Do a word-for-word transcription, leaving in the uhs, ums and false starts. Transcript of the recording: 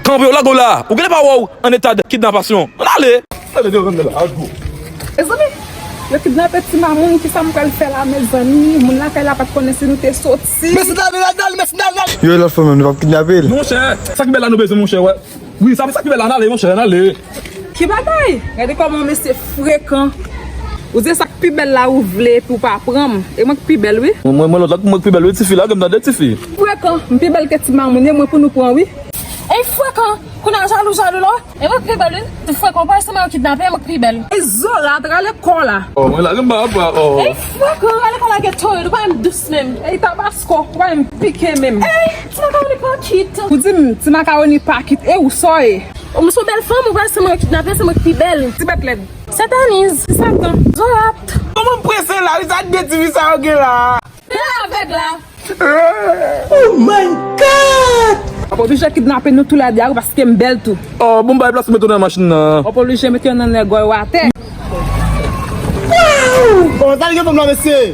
Kanpe w, lage w la. Ou genlè pa wè w an eta de kidnapasyon. Ann ale. Ann ale, ann ale, ann ale. Mezanmi, yo kidnape ti mamoun, kisa m pral fè la, mezanmi? Moun lakay la pa t konnen si nou te soti. Mesye, dal, dal, dal, mesye, dal, dal. Yo, lòt fwa menm, nou p ap kidnape l. Monchè, sa ki bèl la nou bezwen, monchè, wè. Wi, sa, sa ki bèl la, ann ale, monchè, ann ale. Ki bagay? Gade kòman mesye frekan. Ou di sa k pi bèl la ou vle epi w pa pran m. E mwen k pi bèl, wi. Mwen, mwen, mwen lòt la, mwen k pi bèl, wi, tifi, lage m tande, tifi. Frekan, m pi bèl ke ti mamoun, e mwen pou nou pran, wi. Ey, frekan, kounye a jalou, jalou la. E mwen k pi bèl, wi. Ti frekan, ou pa wè se mwen yo kidnape, e mwen k pi bèl. Ey, Zorat, rale kò la. Oh, mwen lage m pa apa, oh. Ey, frekan, rale kò la, geto, ou pa menm dous menm. Ey, Tabasko, ou pa menm pike menm. Ey, ti makawoni pa kit. Ou di m, ti makawoni pa kit, e ou sa w ye? Ou m sou bèl fanm, ou pa se mwen yo kidnape, se mwen k pi bèl. Ti bèt lèd. Sataniz. Ti Satan. Zorat. Kòman m prese la, wi, sa de tifi sa yo gen la? Fè avèg la. Oh my God! W ap oblije kidnape nou toulède a wi paske m bèl tou. Oh, bon, bay plas mete w nan machin nan. W ap oblije mete yon nan nèg w atè. Bon, sa li gen fanm nan, mesye?